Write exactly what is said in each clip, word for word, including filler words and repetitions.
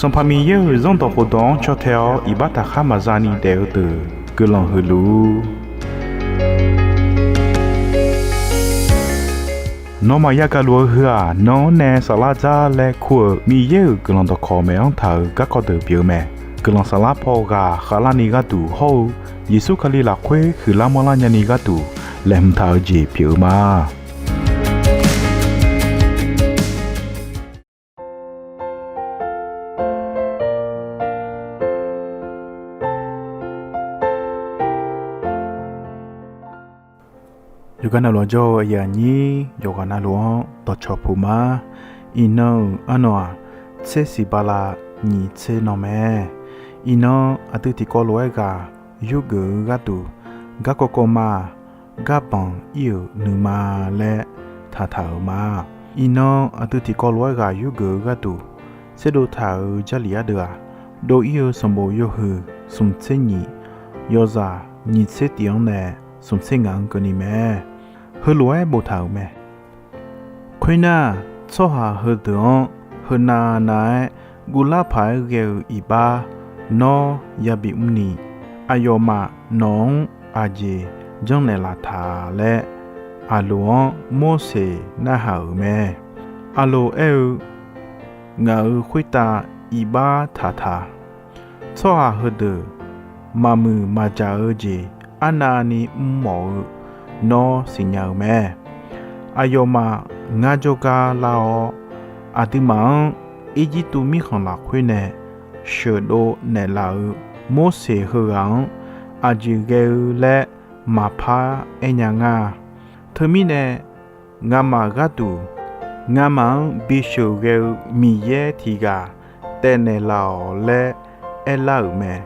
Sanqpaq Miqyaer-euq Zanrdawq khofdawq-anr caw tae-awr iqbax taqkhar maqza ni daef-eu deuq guiqlanq huiq luf-ur. Nawmaf yagaq luf-eu heu-aq, nan-anr nae saflar dzar laer kur-euq Miqyaer-euq guiqlanq dawqkawq maeq-anr taq-euq garkawv deuq pyeuf-eu mae. Guiqlanq saflar paw ghaq khavlarni gharduq hawr-eu Yeqsur Kali lafkhoer huiqlar manrlar nyani gharduq laeqhmq taq-eu jeq pyeuf-eu ma. Yawqghaq navluf-anr jawr-eu aqyuif aqnyir yawqghaq navluf-anr dawqcawq puq ma. Iqnan-euq arnan-aq, tser siq bala nyiq tser nan mae. Iqnan aqdui tiqkawv lof-aer ghaq yurgeuf-eu gharduq, garkawv kawv ma-aq, garbanq ir-euq nuima laer taqtaq-euq ma. Iqnan aqdui tiqkawv lof-aer ghaq yurgeuf-eu gharduq, tserdov taq-euq Jarlif ardeuv-aq, dov ir-eu sanqbof yawhuiq smq tser nyiq, yawzaq nyiq tser tif-anr nae smq tser ngaq-anr keuvni mae. Heulof-aer boftaq-euq mae. Khoernar, tsawrhaq heudeuq-anr heunav nav-aer guvlar paq-aer ghae-eu iqbax nawr yabi mrni, aqyawfmaf nawq-anr aqjeq janrnaeq laf taq laer, Aqloq-anr Morseq narhaq-euq mae. Aqloq aer-eu, Ngaq-euq khoertav iqbax taqtaq. Tsawrhaq heudeuq maqmuiq maqjaq-eu jeq arnavni mrmawf-eu nawr siqnya-eu mae. Aqyawfmaf ngar jawrgar lar-awr, aqduimaf-anr Irjirtuv mirkhanq lafkhoer nae sheuqdov naeqlaf-eu Morseq heughaq-anr aqjeq ghae-eu laer maqpar aernya ngar-a. Teumirnae, ngamaf gharduq ngamaf-anr bisheuq ghae-eu Miqyaer tiq ghaq taevnaeq laf-awq laer aerlar-euq mae.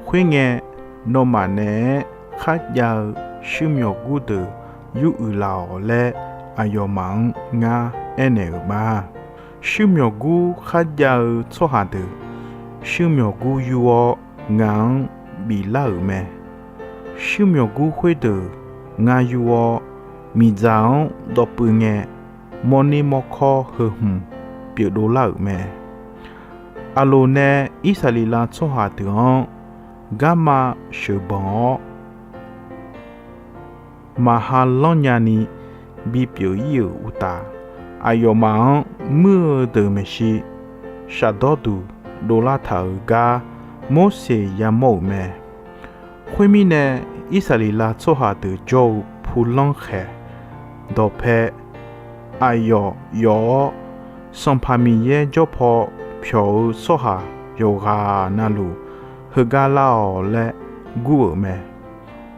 Khoerngae, nawmaf naeq-aer kharjav-eu shuirmyawq gur deuq yur uiq laf-awq laer aqyawfmaf-anr ngar aernaeq-euq ma. Shuirmyawq gur kharjav-eu tsawrhaq deuq, shuirmyawq gur yur-awr ngaq-anr biflar-euq mae. Shuirmyawq gur khoerdeuq ngar yur-awr, miqdzaq-anr dawv puiv ngae, mawrner mawrkawr heu hmq pyeufdov lar-euq mae. Aqloq nae Irsaqleqlav tsawrhaq deuq-anr garma sheuqbanq-awr, maqha lanrnya ni bipyeuf ir-euq uqtaf, aqyawfmaf-anr muir-eu deuq maeqshi shafdawr duq dovlar taq-euq gar Morseq yamawr-euq mae. Khoermirnae, Irsaqleqlav tsawrhaq deuq jawr-eu pulanr khaeq dawqpae aqyawf yawf-awr, Sanqpaq Miqyaer jawr paw pyawq-eu tsawrhaq yawqghaq navluf heugar lar-awq laer gur-euq mae.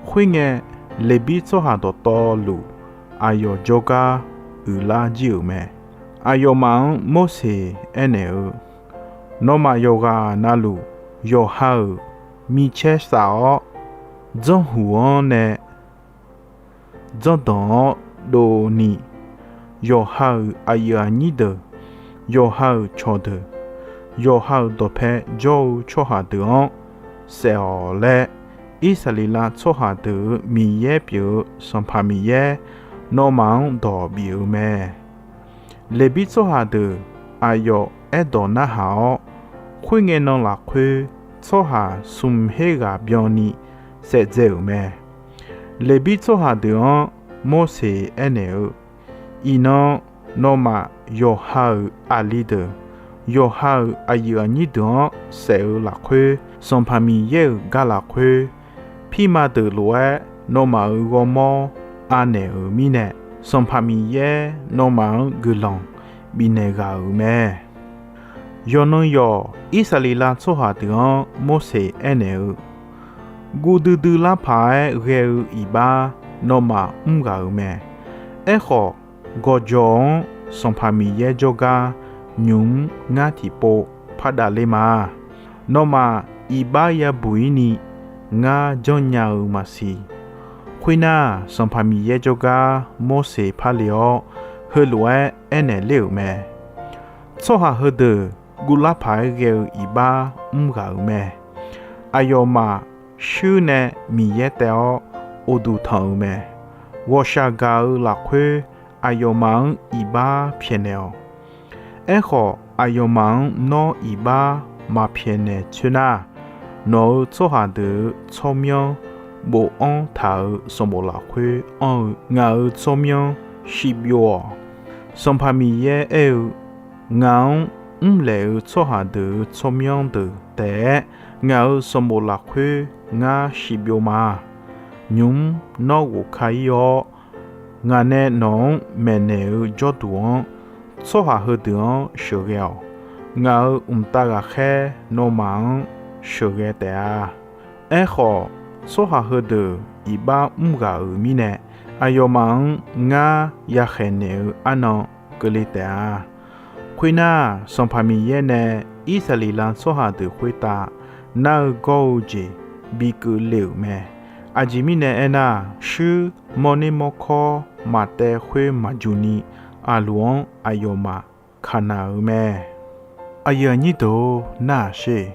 Khoerngae, Leqbir tsawrhaq dawqtawvluf aqyawf jawrgar uiqlar jir-euq mae. Aqyawfmaf-anr Morseq aernaeq-eu, Nawmaf yawqghaq navluf yawqha-euq micaer saf-awr, janrhuq-anr nae janrdanq-awr dovni, yawqha-euq aqyuif aqnyir deuq, yawqha-euq cawqdeuq, yawqha-euq dawqpae jawr-eu tsawrhaq deuq-anr saef-awq laer, Irsaqleqlav tsawrhaq deuq-euq Miqyaer pyeuf-eu Sanqpaq Miqyaer nawmaf-anr dawq bif-eu mae. Leqbir tsawrhaq deuq aqyawf aerdawq narhaq-awr, khoerngae nan lafkhoer tsawrhaq smq her ghaq byanni saef dzae-euq mae. Leqbir tsawrhaq deuq-anr Morseq aernaeq-eu, Iqnan nawmaf yawqha-euq aqli deuq, yawqha-euq aqyuif aqnyir deuq-anr saef-eu lafkhoer, Sanqpaq Miqyaer-euq gar lafkhoer, pirma deuq lof-aer nawmaf-euq ghawrmawr anaeq-euq mirnae, Sanqpaq Miqyaer nawmaf-anr guiqlanq bifnaeq ghaq-euq mae. Yawqnan yawq Irsaqleqlav tsawrhaq deuq-anr Morseq aernaeq-eu, Guv duidui lar paq-aer ghae-eu iqbax nawmaf mr ghaq-euq mae. Aerkhawf, gawqjawq-anr Sanqpaq Miqyaer jawrgar nymq-mr ngar tiqpov pardav ler ma. Nawmaf iqbax yabuq-ir ni ngar janrnya-eu maqsiq. Khoernar, Sanqpaq Miqyaer jawrgar Morseq par le-awr, heulof-aer aernaeq ler-euq mae. Tsawrhaq heudeuq guvlar paq-aer ghae-eu iqbax mr ghaq-euq mae. Aqyawfmaf shuir nae Miqyaer taev-awr uqduq tanq-euq mae. Ghawqshaq gaq-eu lafkhoer aqyawfmaf-anr iqbax pyaeqnaeq-awq. Aerkhawf, aqyawfmaf-anr nawr iqbax maqpyaeqnaeq coer nar, nawq-euq tsawrhaq deuq-euq tsawrmyanr bofanr taq-euq sanqbof lafkhoer anr-eu ngaq-euq tsawrmyanr shivbyov-awq. Sanqpaq Miqyaer aer-eu, Ngaq-anr mrlaeq-eu tsawrhaq deuq-euq tsawrmyanr deuq taef-aer ngaq-euq sanqbof lafkhoer ngar shivbyov ma. Nymq-mr nawr ghofka ir-awr, ngaq nae nawq-anr maeqnaeq-eu jawrduq-anr tsawrhaq heudeuq-anr sheuqghae-awq. Ngaq-euq mqtav ghaqkhaer nawmaf-anr sheuqghae taef-a. Aerkhawf, tsawrhaq heudeuq iqbax mr ghaq-euq mirnae, aqyawfmaf-anr ngar yakhaeq naeq-eu arnan keuvle taef-a. Khoernar, Sanqpaq Miqyaer nae Irsaqleqlav tsawrhaq deuq khoertav nar-eu gawr-eu jeq bi keuvle-euq mae. Aqjeq mirnae aernar, shuir mawrner mawrkawr maqtaev khoer maqjuq ni, aqluf-anr aqyawfmaf kaq naq-euq mae. Aqyuif aqnyir deuq-or, nar-aq sher.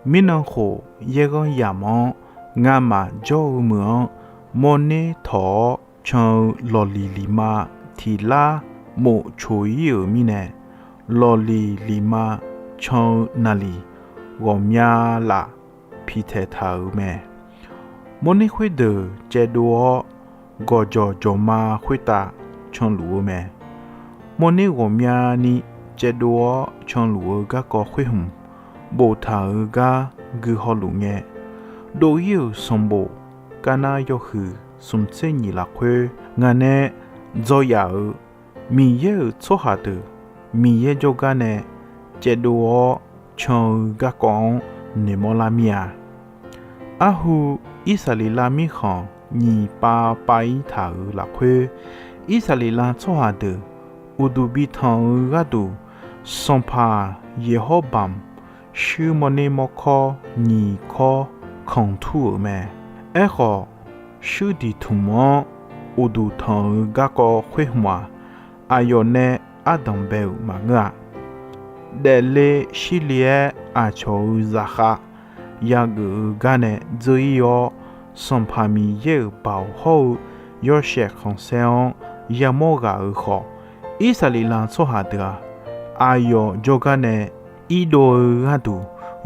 Mirnan khof yaerghanr yamq-anr ngamaf jawr-eu meuq-anr mawrner tawq-awr can-eu lawqliq liqma tiqlar mof coq ir-euq mirnae, lawqliq liqma can-eu naqliq ghawqmya laf piqtaeq taq-euq mae. Mawrner khoerdeuq caevdov-awr, gawqjawq jawqma khoertav canluf-eu mae. Mawrner ghawqmyani caevdov-awr canluf-eu garkawv khoer hmq boftaq-euq gar gui hawluf ngae, dov ir-euq sanqbof Karnar yawhuiq smq tser nyiq lafkhoer ngaq nae dzawyaf-euq Miqyaer-euq tsawrhaq deuq Miqyaer jawrgar nae caevdov-awr can-eu garkawv-anr noeqmawr lar mir-a. Arhu Irsaqleqlav mirkhanq nyiq pav pav ir taq-euq lafkhoer, Irsaqleqlav tsawrhaq deuq uqduq bi tanq-eu gharduq, sanqpaq Yeqhawrbamq shuir mawrner mawrkawr nyiq kawr kanq tur-euq mae. Aerkhawf, shuir diq tmq-anr uqduq tanq-eu garkawv khoer hmq-aq, aqyawf nae ardanq bae-euq maqngeur-a. Daefle shirle-aer aqcawq-euq zaqkhav yageuf-eu gar nae dzeur ir-awr, Sanqpaq Miqyaer-euq baoq hawr-eu yawshaef khanqsaer-anr yamawr ghaq-euq khawf, Irsaqleqlav tsawrhaq deuq-aq, aqyawf jawrgar nae irdov-eu gharduq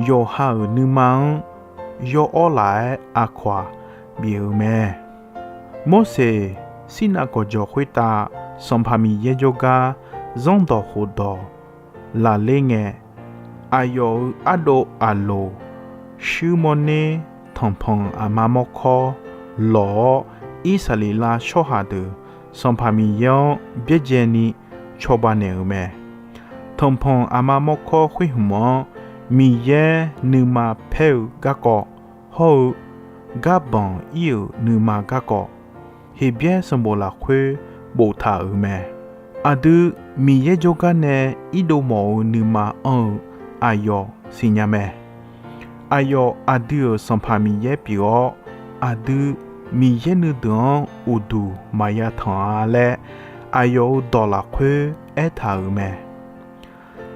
yawqha-euq nuima-anr yawawr laf-aer aqkawq-aq bif-euq mae. Morseq Sirnav gawqjawq khoertav Sanqpaq Miqyaer jawrgar zanrdawq khofdawq lafler ngae, aqyawf-euq ardov Aqloq shuir mawrner tanqpanq aqma mawrkawr lawq-awr, Irsaqleqlav tsawrhaq deuq Sanqpaq Miqyaer-anr byaerdzae ni cawba naeq-euq mae. Tanqpanq aqma mawrkawr khoer hmq-anr Miqyaer nuima paer-eu garkawv hawr-eu garbanq ir-euq nuima garkawv Heqbyaer sanqbof lafkhoer boftaq-euq mae. Aqdui Miqyaer jawrgar nae irdov mawf-eu nuima anr-eu aqyawf siqnya mae. Aqyawf aqdui-euq Sanqpaq Miqyaer pyeuf-awr, aqdui Miqyaer nuideuq-anr uqduq maqya tanq-a laer, aqyawf-euq dawq lafkhoer aertaq-euq mae.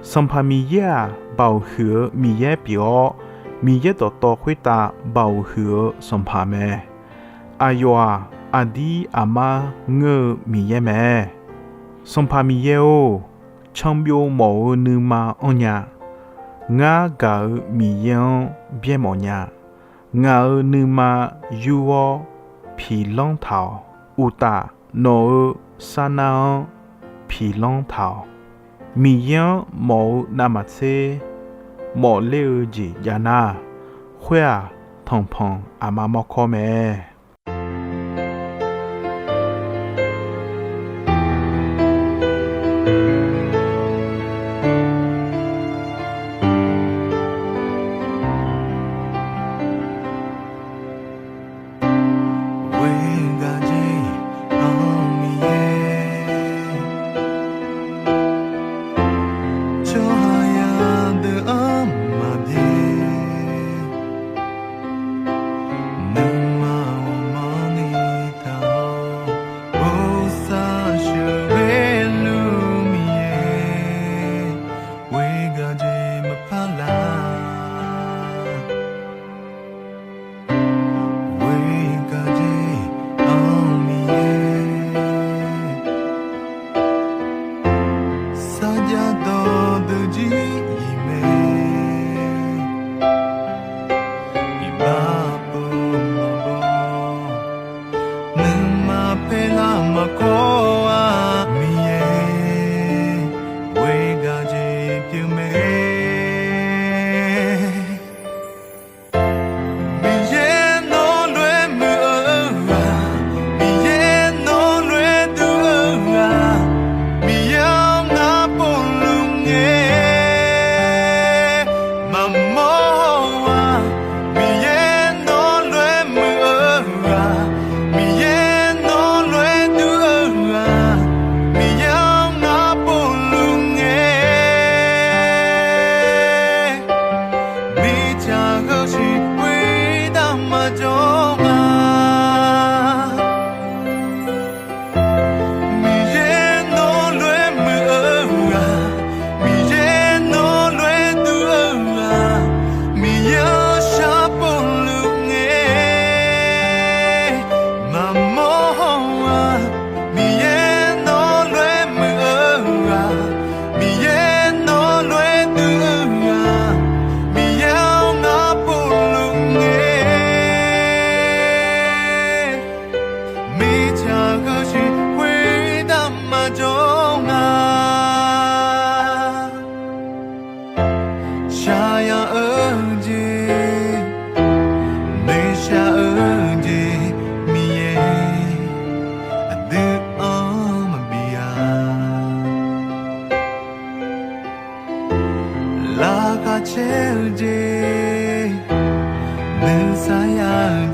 Sanqpaq Miqyaer-aq, baoq huiq-eu Miqyaer pyeuf-awr, Miqyaer dawqtawv khoertav baoq huiq-eu Sanqpaq mae. Aqyawf-aq, aqdir aqmar ngeur-eu Miqyaer mae. Sanqpaq Miqyaer-or, canbyov mawf-eu nuima anrnya. Ngar gaq-eu Miqyaer-anr byaermawf nya. Ngaq-euq nuima yur-awr piqlanr taq-awq. Uqtaf, nawq-euq sarnar-anr piqlanr taq-awq. Miqyaer-anr mawf-eu navmaqtser mawfler-eu jeq jav nar, khoer-aq, tanqpanq aqma mawrkawr mae. Khoergar jeq-anr Miqyaer, tsawrhaq yadeuq-anr maqbyaer, nuima ghawqmanrni taq-awr, bosav sheuqghae luf Miqyaer, khoergar jeq maqpar lar. Khoergar jeq-anr Miqyaer, sarjax dawqdeuq jir iq mae. caer-eu jeq, nuisar ya-eu